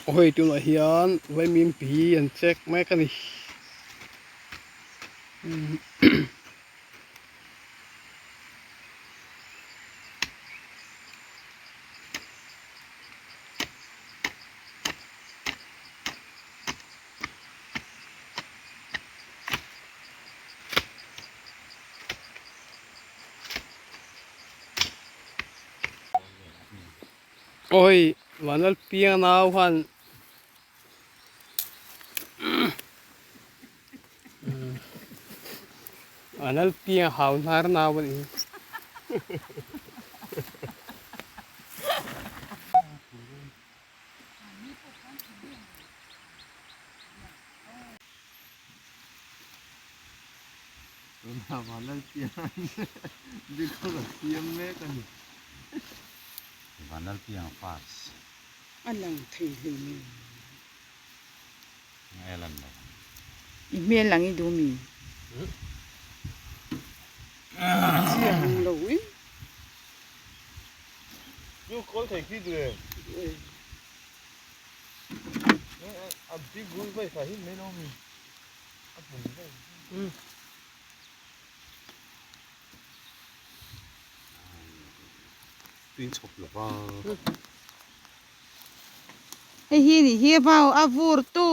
Aw hei tunah hian vaimim pi an check mek a ni. Awi vanlal piang nau khan vanlal piang hau hnar nau a ni. Tuna Vanlalpiang bikawr a siam mek a ni. Vanlalpiang first. A lang thei hle mai. Nge a lan lo. I hmel lang i duh mi? Chiang lo e. Chu kawl thei khi duh em? A big gul vai fa hi mai lo mi. A hmun vai. Tuin chhawp lo va. Hei hi ni hi vau a vur tu.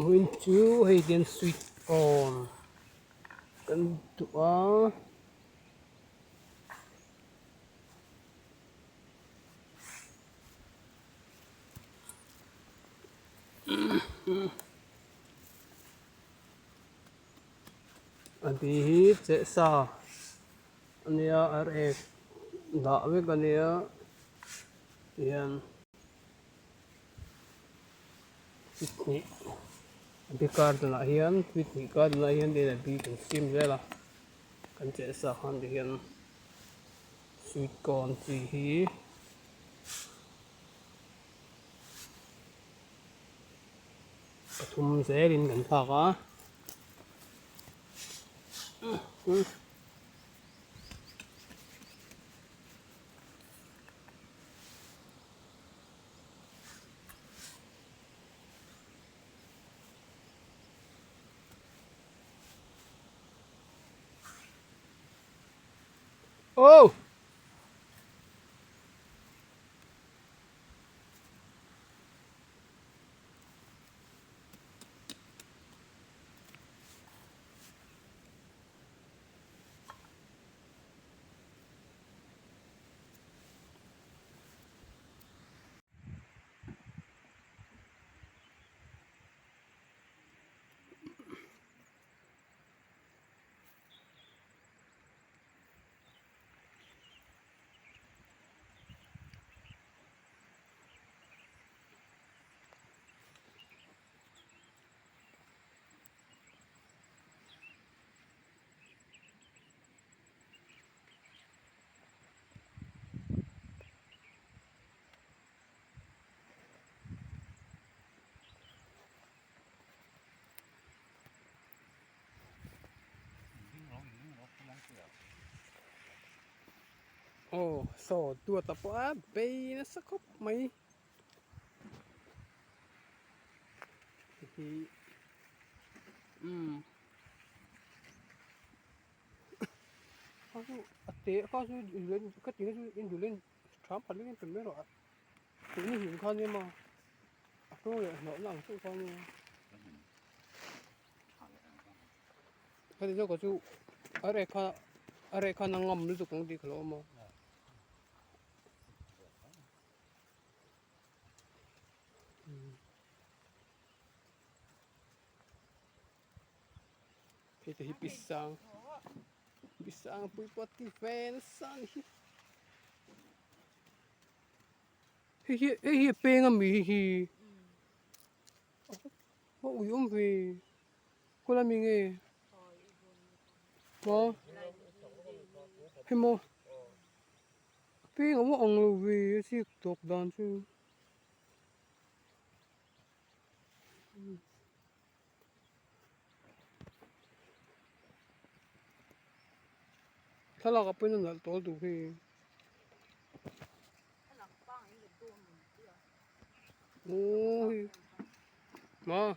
Hmun chu hei hian sweet corn kan duh a. A bi hi cheh sa a nia ar ek dah vek a nia tihian hnih a bi kar danah hian feet hnih kar danah hian a bi kan siam zel a kan cheh sa khan tihian sweet corn chi hi. Pathum zelin kan thlak a. Oh! Aw saw duata pawh a bei nasa khawp mai hi umm kha chu a te kha chu ka ti na chu induhlen tha phat vek in pe mai rawh a tun hlim kha nia maw a hnawng leh hnawh na ang deuh kha nia. Heti zawk ah chu a rek kha a rek khan a ngam lutuk ang tih ka lo awm a. Hei te hi pi sang pi sang pui pawh a ti ve nasa a ni hi. Hei hi hei hi a peng ami hei hi. A ui awm ve kawla mi nge maw hei maw a peng a ang lo ve a chik tawk dan chu thlalak ah pawhin a nalh tawl duh hi. Aw hei maw.